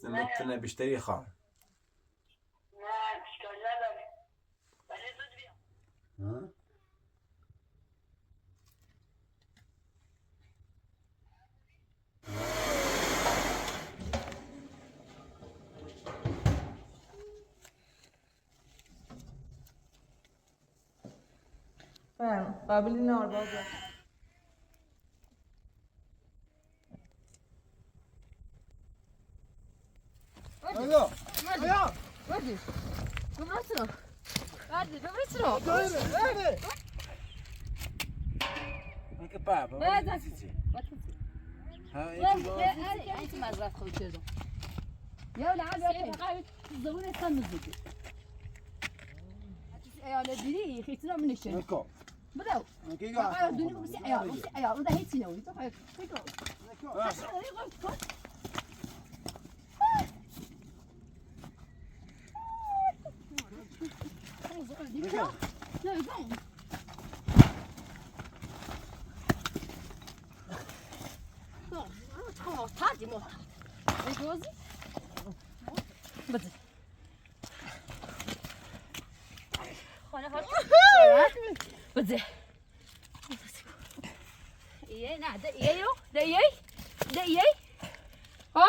متنا بيشتري خام. ها؟ فاهم قابل النار بابا. ايوه ايوه ودي ببرسلو ودي ببرسلو ايه انك بابا لا لا ها انت ما زرعت خوي كذا يا لعب يا قاعد تزوري كم الزبده يا لدري خيتنا من الشيء نكو بدو نكيغا قاعد دني بس يا وده هيتي لو انت هيك هادي مو ايش جوزي بدي خلاص بدي ايه نعم ايه ده ايه ده ايه ها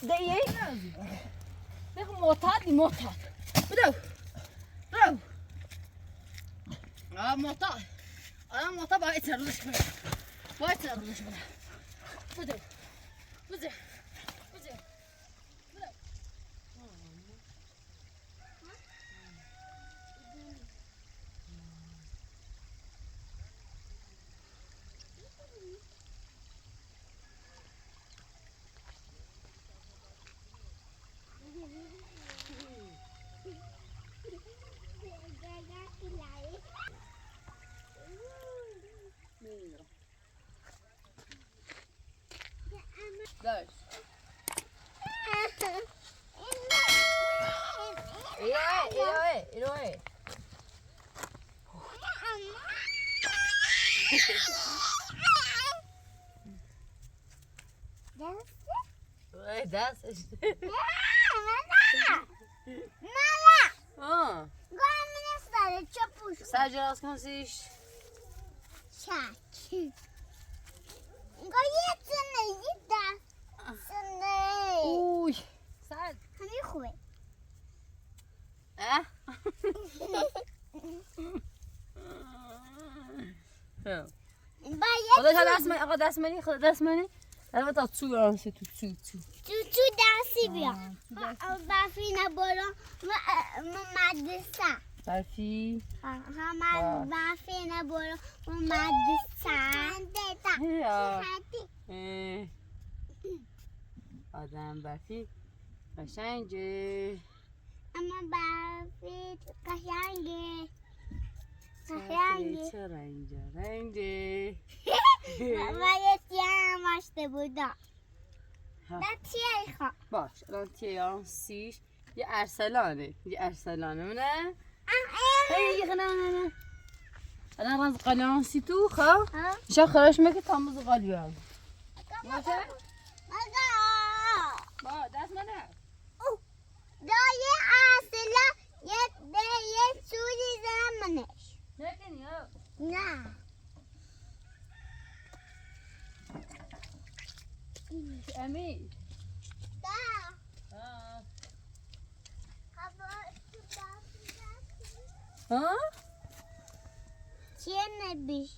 ده ايه ده موتات موتات بدو بدو موتات انا موتات بقى يتردش بقى يتردش بدو بدو Dois. Iroe. Danças? Mama! Ah, Agora me ensina, deixa eu puxar. sadece elas consiste. Chat. Agora yedda. Sana. Ui. Sad. Hani خوبه. Ah? باید خدا دست منی الان تا تو آنسه تو تو درسی بیا. برفی نبارم مدرسه. برفی هم برفی نبارم مدرسه. آدم برفی قشنگه اما برفی قشنگه. چه رنگه و یه تیه هم آشته بودم. نه تیه خواه. باش الان تیه آنسیش یه ارسلانه منه هی نه الان رنز قلیانسی تو خواه شا خراش مگه تاموز قلیان باشه؟ با دست منه دایه اصلا یه سوری زمنش نکنی ها نه امی ده ها چیه نبیش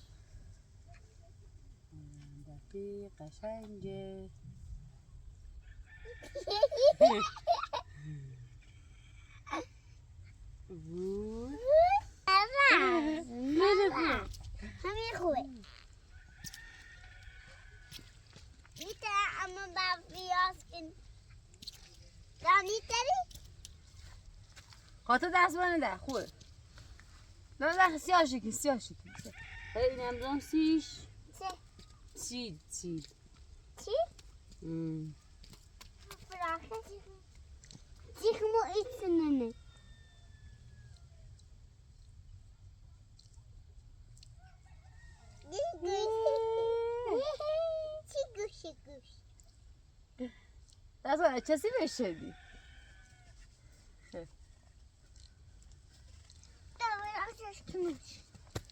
دفی قشنگه بود همین خوبه میتونم اما با بیاز کن دانی تری؟ خاطر دست بانه خوبه نه سیاه شکن این هم دام سیش چی؟ چی؟ فراخه چیخمو ایتسننه چی گوشی اصلا کسی بشدی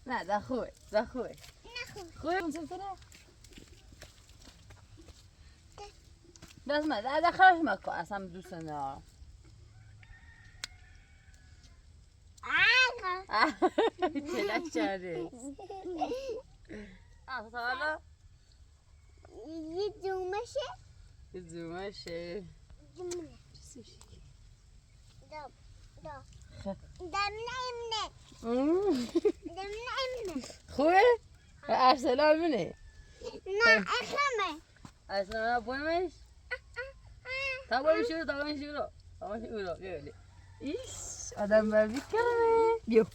نه ده خوبه خوبه اون سمتره دست من ده خرش مکن اصلا دوست ندارم چلک کرده تا حالا یه دومشه یه زومشه دم خوبه؟ ارسلان منه نه اخمه ارسلان بونمش تا بونم شروع بیالی ایش آدم بر بیکنه بیا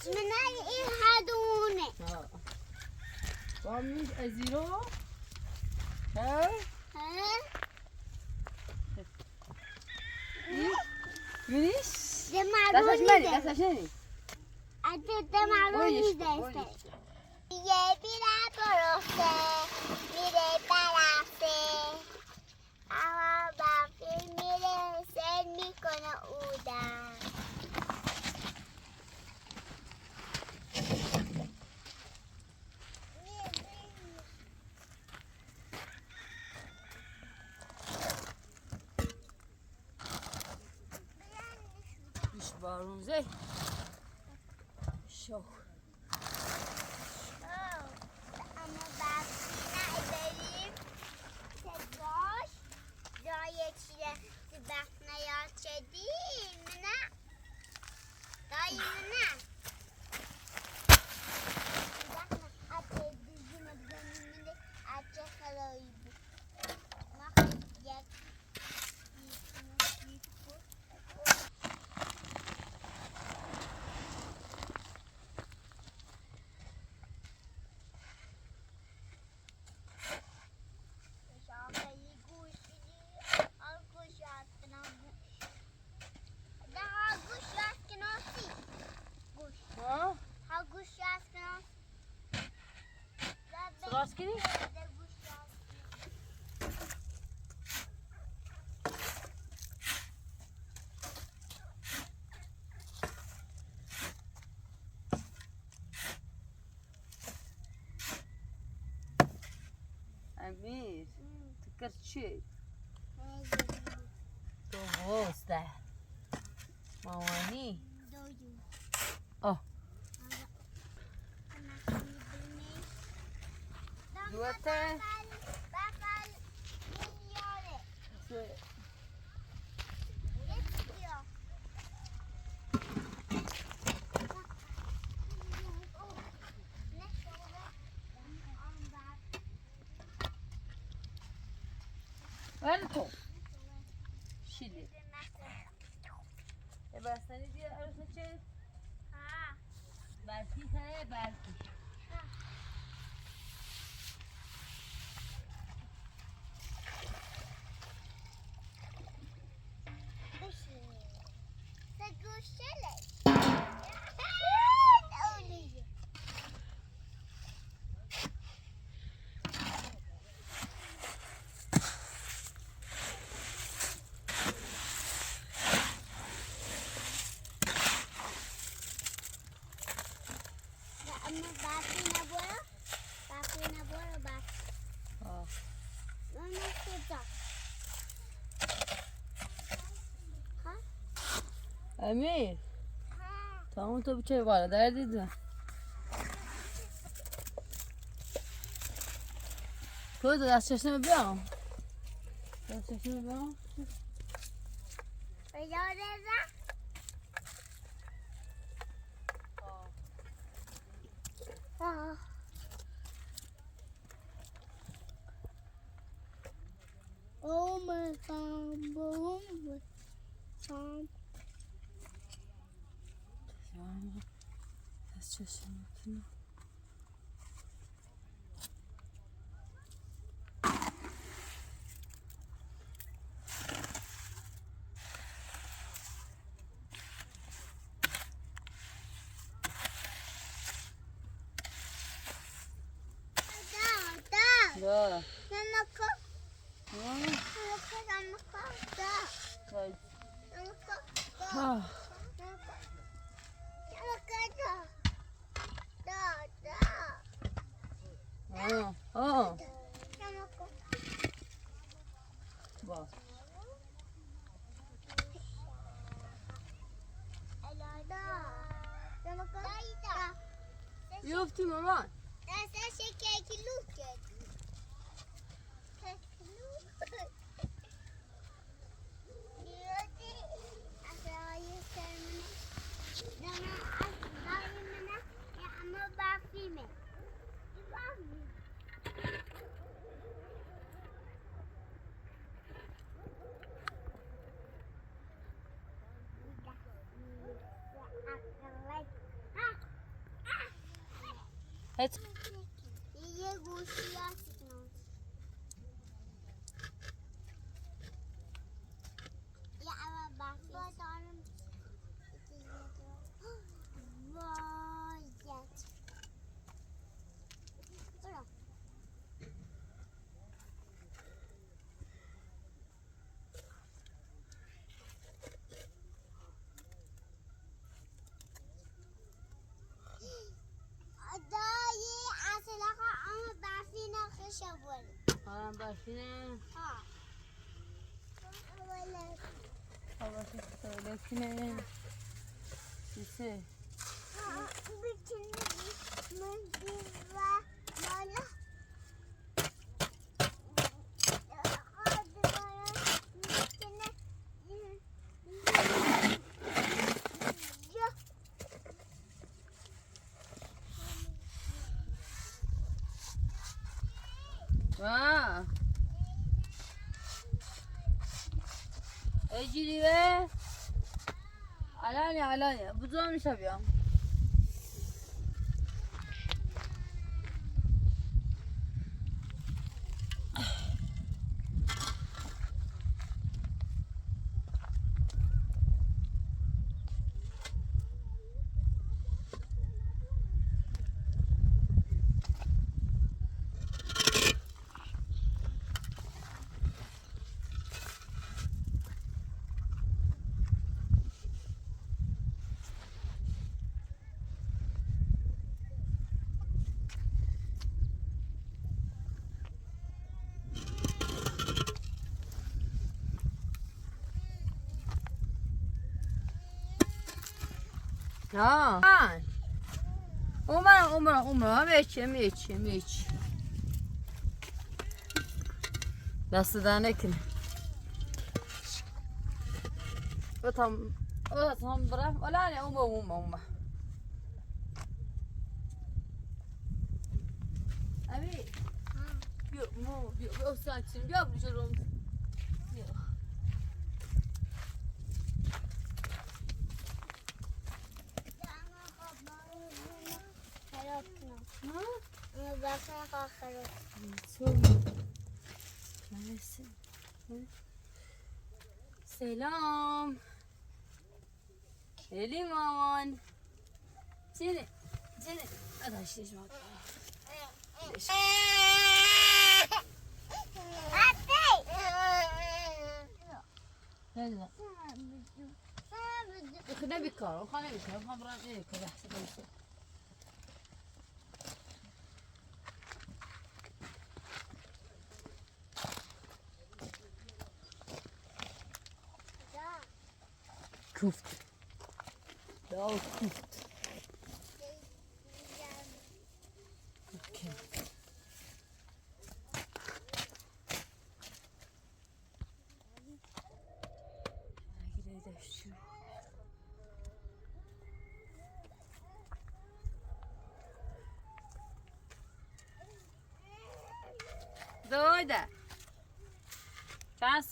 من این هدونه با هم نیش ازیرو ها میریش دستش منی دمارونی دسته یه بیره برسه میره برسه اما باقی میره سر میکنه اودم بیش بارونزه شو اما باقی بریم تداش جای چیه که بخت نیاد شدیم نه دایی نه بخت دیگه نبگنیم اچه خلایی بود ما یک راست کنی؟ امیر تکر چی؟ تو بوسته مامانی آه دوته ولی تو شیلی بستنی دیگه عروس چه؟ برکی های برکی امیر تمام تو بچه بالا در دیدم تو دست چشم بیام دست چشم بیام Oh my God, boom, دست چشم بیام da. Да. ها با يوفتي ماما هات ها باشینه لكن سيسي اجري به علاني بزوم شبيان ها عمر هیچ دست نکنه و tam برم ولا نه عمر ابي بيو ساكتين بيو بجرم سلام الي مامان جني هذا الشيء جماعة هلا خلنا بكار خبران ايه كذا حسب كفت لا كفت اوكي دويدة تعال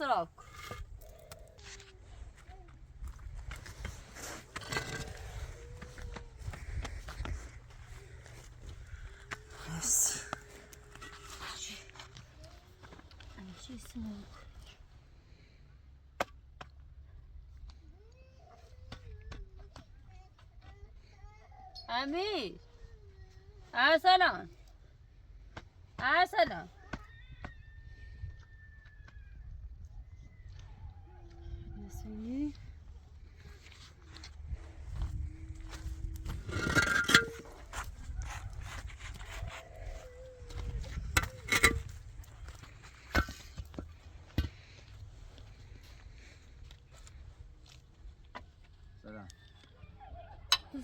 امیر سلام سلام.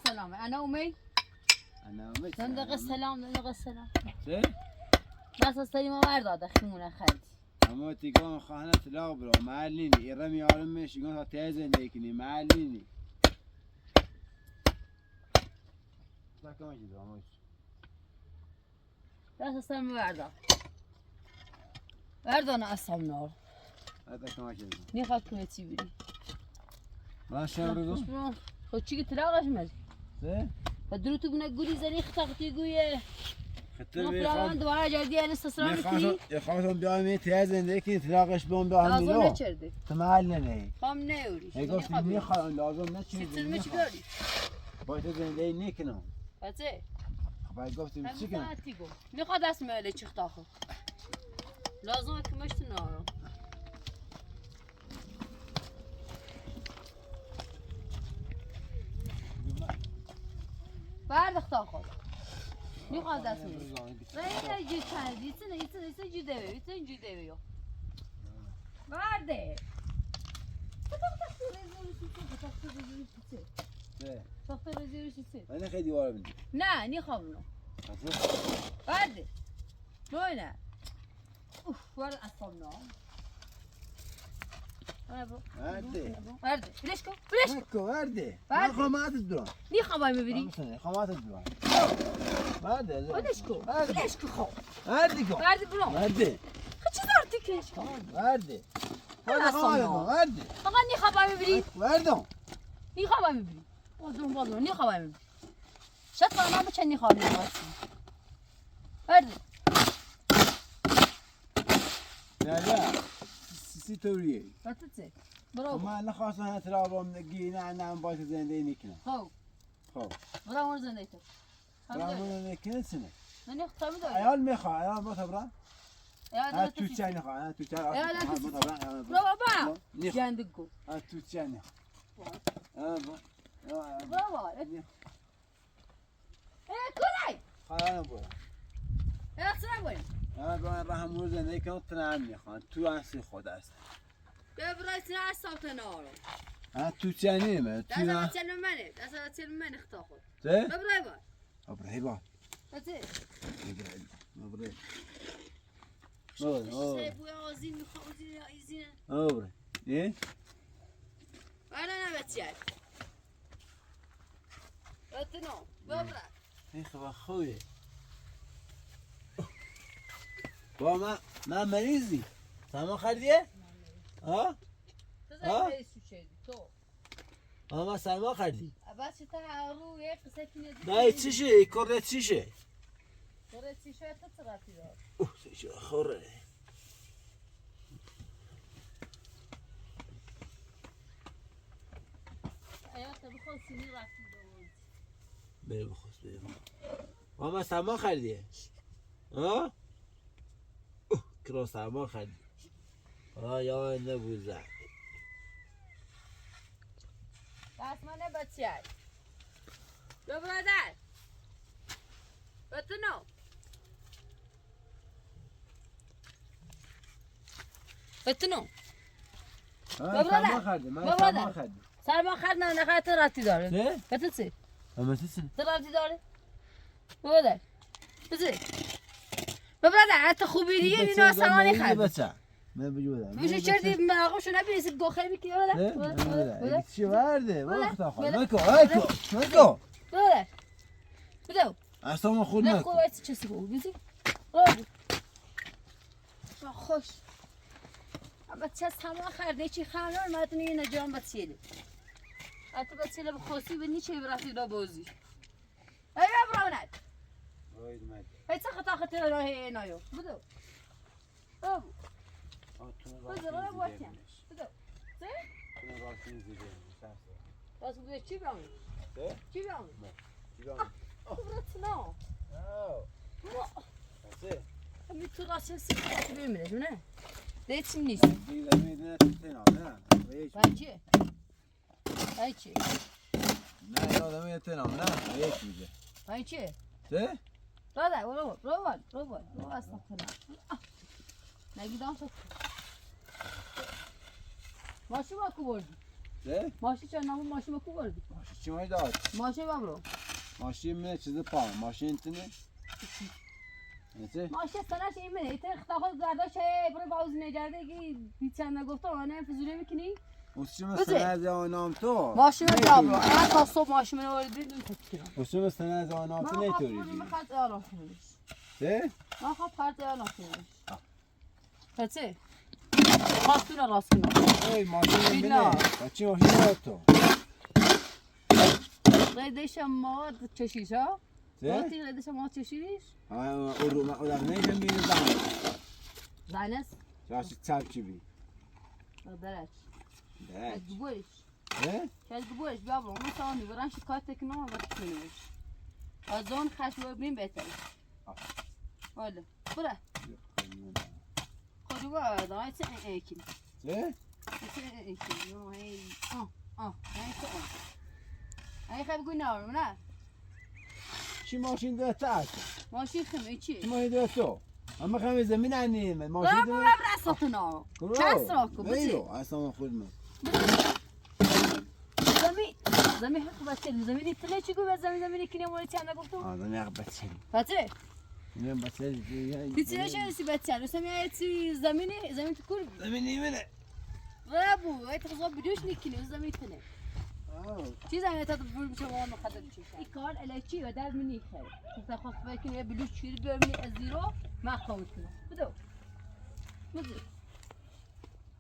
سلام انا امي. انا امي. زندق السلام زندق السلام. زين. بس السلام ورد دخلونا خالتي. اما تيجون خانه تلاقبرو معليني يرمي عالمش يقول تازن ليكني معليني. لا كمان جدا امش. بس السلام ورد. ورد انا اصحاب نار. هذا كمان جدا. نخاف كمتي بري. ما شاورو. خود چی که تلاقش مد؟ زين. فدرو تو بنا گوری زنی خطاقتی گویه. خطر ما فلان دوباره جدی این استثرام کنی؟ يخافون بيومي تازن ليكني تلاقش بهم بهم لازم ملو. نچرده. تمالني. خام نهوری. يقول ني خال لازم نشي. سیتر میچ گری. باید تازن لي نيكنو. بچه. باید گفتم چیکن. ساعتی گو. میخواد دست میله چی خطاخو. لازم کمش تو نارو. بعد خطاخو. میخواد دست میله. نه یه چند ایتن جیده بیو. برده. تخت رزیروش چه؟ من خیلی دیوار بندی. نه نیخوام نو. برده. نه. اوف وارد اصلا نه. برده. بلش کن. برده. برده. خامات الدرون. نیخوام باید میبری. خامات الدرون. برده. بلش کن خب. برده کن. برده برو. برده. چی دارتی کش کن؟ برده. اصلا برده. فقط نیخوام باید میبری. برده. نیخوام باید میبری. بازم نیخوام باید میبری. شاید قانون بچه نیخوام میبری. برده. نه. سی توریه. باتچه. برو. ما نخواستن ترابم نگینا نام باید زنده نیکنم. خب. برو ور زنده تو. برامون نکنه سنه. من اختار میدم. عیال میخواه. عیال ما تبرم. عیال تو چه نخواه. تو چه. برو بابا. جندگو. تو چه نخواه. برو. کلای. خواهرام برو. اصلا بریم. برای رحم مورد زندگی کنم تنها میخوان تو انسی خود است. برای تنها صوت نارو. تو چه نیمه؟ دست از چلم منه. دست از چلم من اختار خود. چه؟ برای با. برای با. چه؟ برای. سه بوی آزین میخوام آزین. برای. نه؟ برای نبچه. باتنو. برای. این خبر خوبه. با من مریضی. سامان خریدیه؟ ها؟ تو. ما سامان خریدی. بس تا رو یک قصه کنید. نه چیشه؟ کره چیشه؟ کره چیشه تا چقدر داره؟ چیشه خوره. ایا تو بخواد سینی رفتی بله بخواست بله. ما سامان خریدیه. ها؟ کرا سامان خریدی. یا نبوزه. دست منه بچه. دو برادر. باتنو. باتنو. سامان خریدی. من سامان خریدی. سامان خرید نه نخواهد تو رفتی داره. چه؟ باتن چه؟ اما چه؟ تو رفتی داره. برادر. بچه. برادر حتی خوبی دیگه اینا سامانی خرید. بچه. من بجودم. میشه چردی مراقبشو نبینید گوخه میکنی برادر. چی ورده؟ وقت آخر. مکو. برادر. بدو. اصلا خود نه مکو. خوبه چیزی بود. بیزی. خوش. بچه سامان خرید چی خانه مردم یه نجام بچه‌ای. حتی بچه‌ای بخواستی به نیچه برفتی دا بازی. ای برادر. هیچ خطا راه نایو. بدو. بابو. بذار وقتی. بدو. چه؟ باز بده چی بیام؟ چی بیام؟ برات نه. می تو راست سی بمیره نه؟ دیتیم نیست. دیگه میدونه تنها نه. بچه. بچه. نه یادم میاد تنها نه. یک میگه. بچه. چه؟ راده رو اصلا کنم. نگیدم تو. ماشین با کو بردی؟ چه؟ ماشین چه نامو ماشین با کو بردی؟ ماشین چی مایی داد؟ ماشین بابرو. ماشین منه چیز پا ماشین تنه؟ نه ماشین سنش این منه ایت خود گرداش برو باز نگرده که بیچن نگفته آنه فزوری میکنی؟ اصلا مثلا از آنام تو ماشین بابرو. انا تا صبح ماشین رو وردی دون تکیرم. اصلا مثلا از آنام تو نتوری. من خواهد ایالان کنیش. چه؟ من خواهد ایالان کنیش. بچه. خواستون راست کنم. ای ماشین منه. بچه ماشین تو. قیدش ما چشیش ها؟ چه؟ قیدش ما چشیش؟ اون نمیشه میره زن. زنس؟ جاش چپ چی بی؟ درش. درش. گوش. چه؟ شاید گوش بیا برو. اون سوانی برن شکایت تکنم و وقت کنیش. از اون خشم ببین بهتره. حالا برو. خودی برو دای چه ایکی. چه؟ چه ایکی. نو هی. هی تو. هی خب گوی نارم نه. چی ماشین داره تاش؟ ماشین خمی چی؟ چی ماشین داره تو؟ اما خمی زمین عنیم ماشین برو داره. برو راساتنا. چند سراکو بچه. نیرو اصلا خود من. زمین حق بچه زمینی تله چی گوی زمینی کنی موری چند نگفتم؟ آدم یک بچه. بچه. نیم بچه دیگه. هیچی نشدی بچه رو سمی زمین تو کور بود. زمینی منه. رابو ایت خزاب بدوش نیکنی زمین تنه. چی زمین تا بول میشه ما مقدر چی؟ این کار الکی و در منی خیر. تا خواست بکنی بدوش چیری برمی از زیرو ما خواهد کنم. بدو.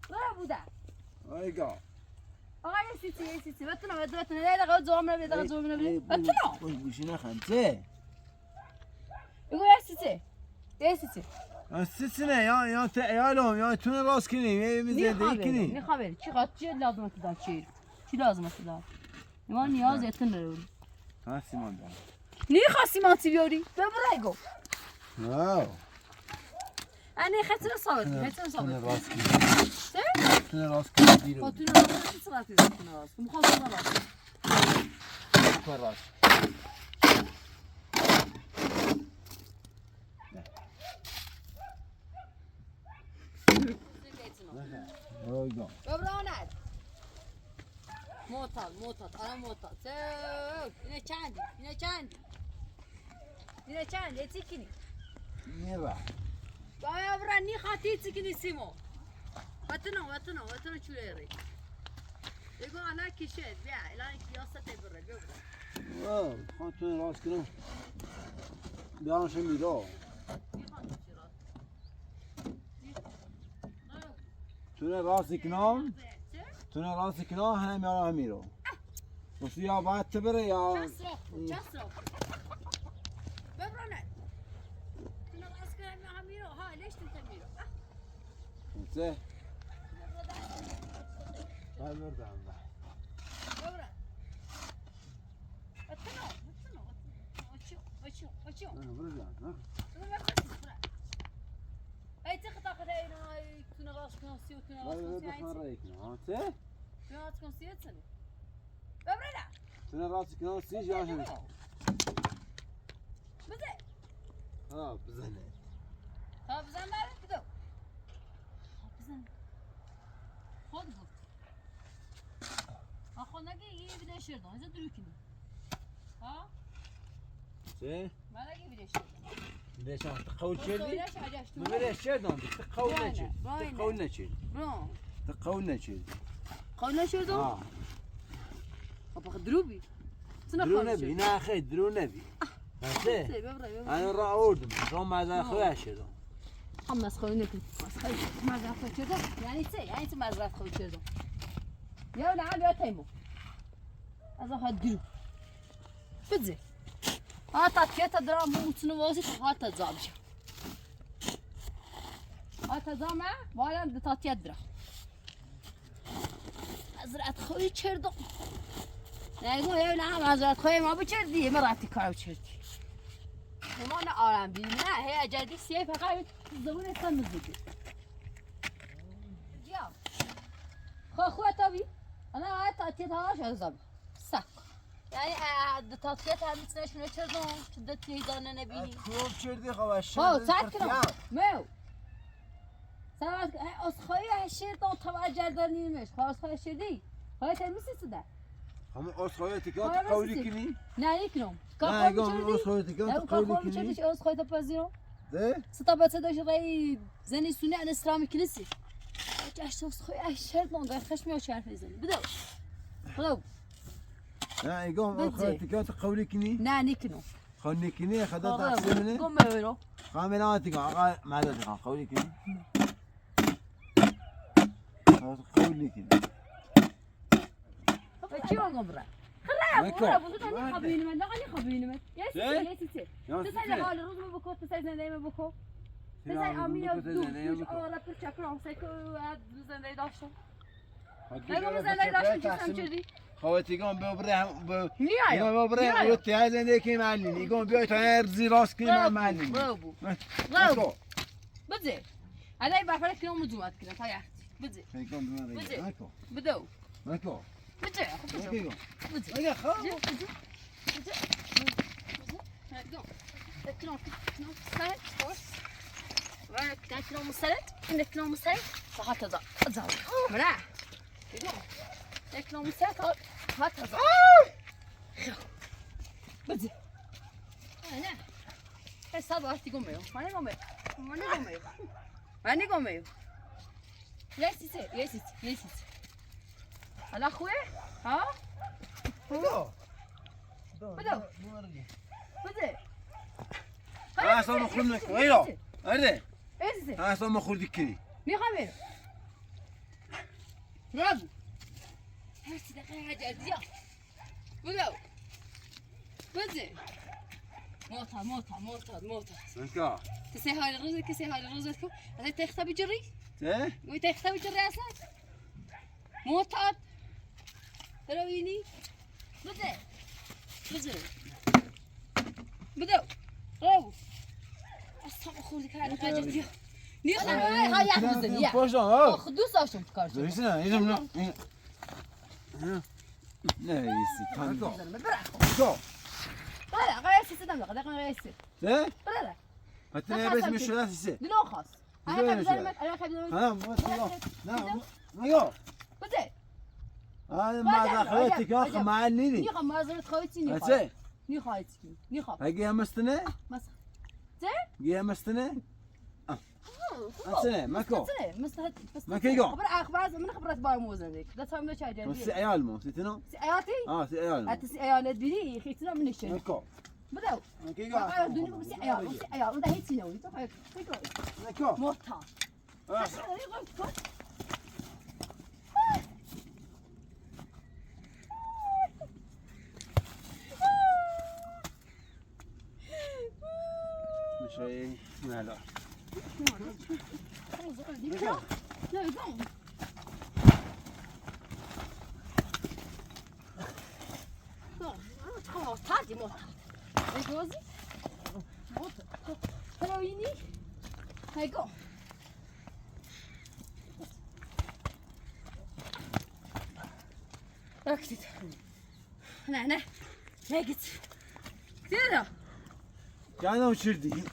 رابو ده. آیگا. آقا یه سیسی بتونم نه دقیقه زوم نبی بتونم. اون گوشی نخند چه؟ بگو یه سیسی. سیسی نه یا لام یا تونه راست کنی یه میزه کنی. میخوام چی لازمه داد چی لازمه داد؟ ما نیاز یتن رو. ها سیمان دارم. نیخواستی ماتی بیاری؟ ببرای گو. واو. اینه خطر ثابت. تونه راست کنی. چه؟ تونه راست کنی دیرو. خاطر راست صورتی تونه راست. میخوام راست. کار راست. آیگا. ببراند. معتاد آره معتاد. اینه چندی چی کنی؟ نیرا. باید برانی خاطی چی کنی سیمو. وطنو چوری. بگو آنها کشید بیا الان کیاسته بره بیا. واو خان تونه راست کنم. بیانش میرو. تونه راست کنم هم میارم میرو. واسه یا باید تبره یا. چسرا. ببرانه. تونه راست کنم هم میرو ها لیش تنت میرو. چه؟ بردم. ببران. وچو. بردم. ای تقطع اینو تونه راست کنم سی و تونه راست کنم سی. چه؟ تونه راست کنم سی چنه. ببرانه. تونه راست کنم سی جاش میشه. بزن. بزنه. بزن داره بدو. بزن. خود بود. آخه نگه یه بیده شردان اینجا درو کنی. ها؟ چه؟ من نگه بیده شردان. بیده تقول شردی؟ سویلش عجشت تو. بیده شردان تقول نچید. تقول نچید. قول نشردان؟ خب درو بی. درو نبی نه خیلی درو نبی. چه؟ انا را آوردم. را مزرعه خواه شدم. هم مسخره نکن. مزرعه خواه شدم؟ یعنی چه مزرعه خواه شدم؟ یا نه یا تیمو. از آخه درو. بده. تا کیتا درام موتونو واسه تا زابش. تا زامه بالا تا تیت درا. مزرعه خواه شدم. نگو یا نه مزرعه خواه ما بچردی مراتی کارو چردی. ما نه آرام بیم نه هی اجدی سیف فقط زبون استان مزدی تاتيت هاش أزاب صح يعني تاتيت هم مثل شنو كذا كده تيجانا نبيني كوب شردي خواش هو ساعة كده ماو ساعة أسخاي هالشيء طبعا جرداني مش خلاص خلاص شدي خلاص المسي صدق هم أسخايتك كات قولي كني نه يكنم نه يقوم أسخايتك كات قولي كم كني شدش أسخاي تبازيرو ده ستابت صداش رأي زني سنة عن إسلام كنيسي جاش أسخاي الشيء ما قال خشمي وش عارف يزني بدو بدو نه يقوم أسخايتك كات قولي كني نه نيكنو خلني كني خدت تحسينه قوم بيرو خاملاتك ما ادري قولي كني قولي كني شو قبره خلاص بقول خبيني من دعني خبيني من يا سيدي تسأل حال روز ما بكو تسأل زين ما بكو تسأل أمي دوش أورا بتشكر عم سيكو زين داشتم نقوم زين داشتم كيسام كذي خواتي قوم ببرهم نيايا ببرهم وقت هذا ذيك معلم يقوم بيوت هيرزي راسك مع معلم برافو برافو بدي أنا بعرف يوم الجمعة كذا طيب بدي يقوم بماذا ماكو بدو ماكو بدي ماكو بدي يا خو بدي تكلم سلد خوش وأنا تكلم سلد عندك تكلم سلد فهكذا أزعل منع تكلم سلد هكذا بدي أنا حساب أرتي قوميو ماني قوميو ماني قوميو ماني قوميو يسيت يسيت يسيت على أخوي ها بدو بدو بدي صار خلنا غيره أرده إيش صار مخور ذكري مي خبير برافو هسه دقيقة حاجة أزياء بدو بدي موتها موتها موتها موتها ماكو تسي هاي الرز كسي هاي الرزتكم هذا تختبي جري ته وتختبي جري أصلا موتها ترويني بدي بدي بدو برافو أصلا أخوك هاي حاجة أزياء نيخا هاي يحفظني يا خدوس أشوف كارش زين يزم لا يسي كان ماكو لا غير سيستم لا غير غير سيستم ته لا هتنا بس مش ثلاث سي دلو خاص أنا خبز ها ما ماكو بدي هذا ما دخلتك اخ مع النيني نيخا ما زرت خويتي نيخا هاتي نيخا نيخا هاجي مستنى مس زين جي مستنى أنسنة ماكو بس ما كيجو أخبار من خبرت باي موزن ذيك لا تفهم ليش هاي بس عيال مو سيتنا سياتي سي عيال أنت عيال بيني خيتنا من الشيء ماكو بدو ما كيجو دوني بس عيال وده هيك سنوي طيب ماكو موتها مش هي لا لا تعدي موتها ايش قصدي؟ موتها تراويني هاي جو ركزت هنا لقيت كذا كان وشردي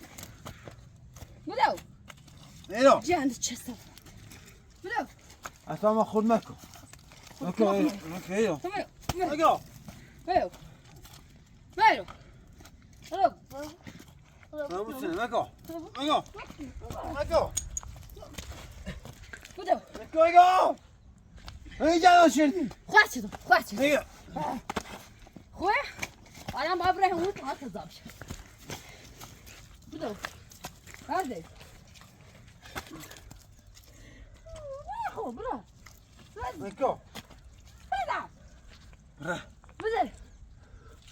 بدو ايوه جي عند تشستر بدو أسامة خذ ماكو ماكو ايوه ماكو مايو مايو روب ماكو ماكو بدو ماكو اي جاي وشردي خواتي ايوه خوي انا ما ابرح وانت ما تزابش بدو هذا هو برا ماكو برا برا بدل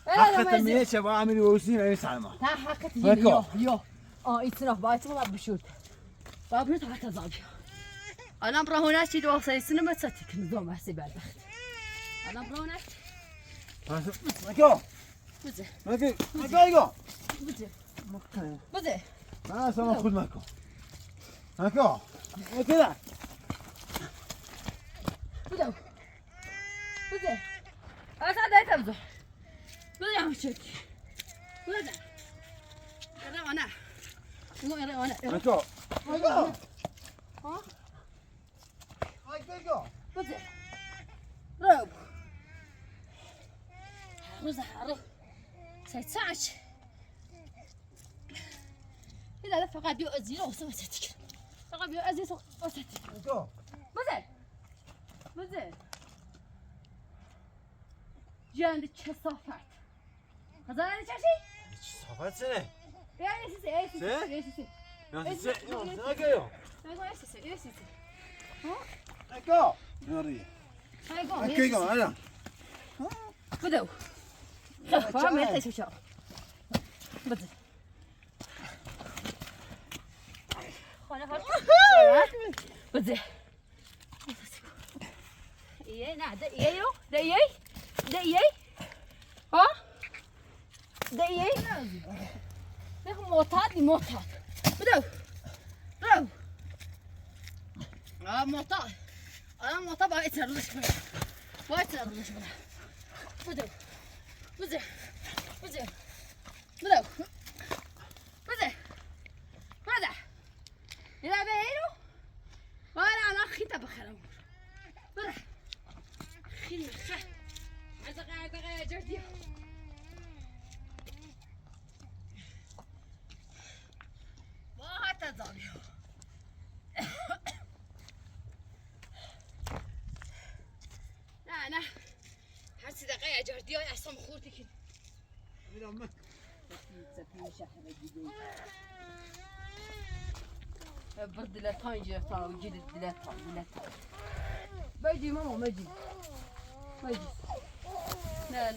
حقت مية شباب عامل وسيم اي سلامة ها حقت يو يتصرف بايت ما بشوت بابنت حتى زابي انا برا هنا شي دوصل السينما تسكت نظام حسب البخت انا برا هنا ماكو بدل ماكو بدل أسامة خذ ماكو ماكو كذا بدو بده أنا تبزح بده يا مشيك بده أنا مو أنا أنتو ها هاي كيكو بده روب روزة حارة سيتساعش إذا فقط بيؤذي له وسوتك فقط بيؤذي وسوتك أنتو بده جاندك كصافات خزانة شاشي صفات سنة يعني سيسي يا سيسي يوم سنة كيو سيسي كيكو يوري كيكو أنا بدو فهم يا شو بدو خلاص بدو إيه نعم ده ها ده ده موتات بدو رو موتات أنا موتات بقى يتردش بدو إذا بينو وأنا أخي تبخر بده خير خير أتغير جدي ما تزعل أنا حسي دقيقة جردي يا أحسن خورتي كده برد لا تانجي وجد لا بيجي ماما ما يجي لا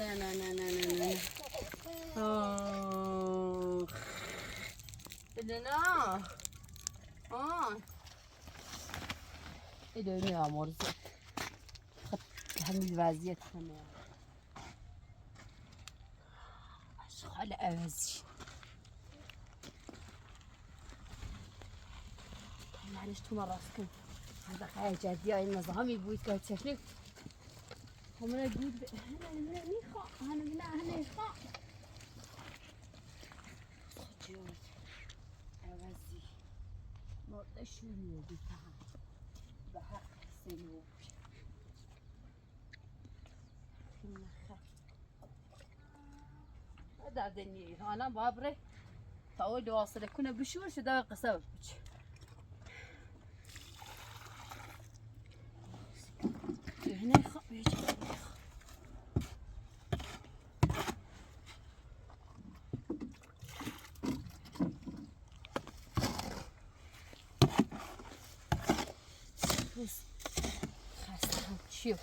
بدنا إدوني يا مرزق هم الوازية كمان أشغال أوزي معلش تو مراسكم هذا حاجة دي أي نظام يبوي تكتشفني هم أنا جود هنا نيخا هنا نيخا خجوت أوزي ما تشوفني بتاع بحق سنوب هذا دنيا أنا بابري تعود واصل كنا بشور شو ده قصة هنا يخبيش بس خاصة شوف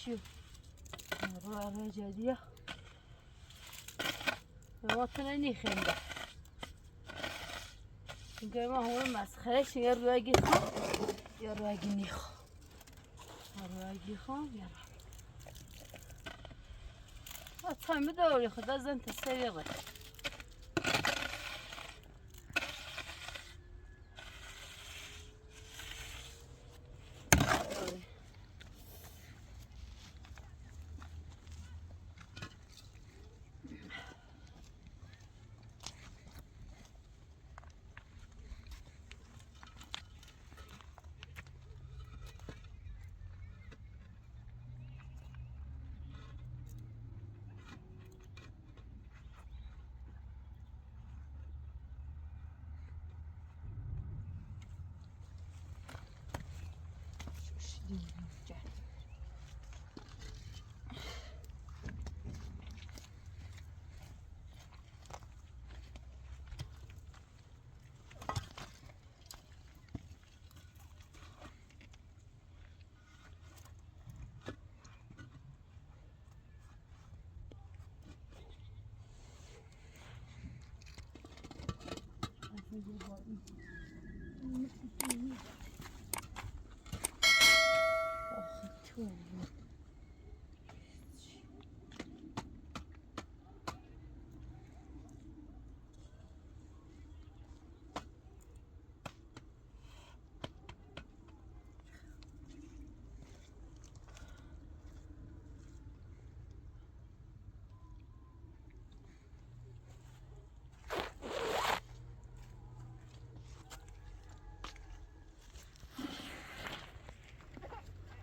شوف نروح جدية وطنني خنده ما هو مسخرش يرواقي خان يرواقي نيخ يرواقي خان يرواقي أطفال مدوري خدا زنت السريغة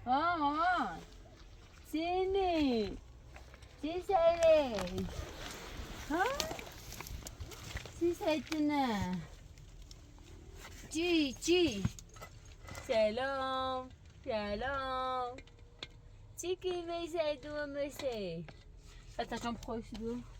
مامان سینی چی سری؟ ها؟ چی سیتونه؟ چی؟ سلام چی که میشه دوم میشه؟ حتی کم خوش دو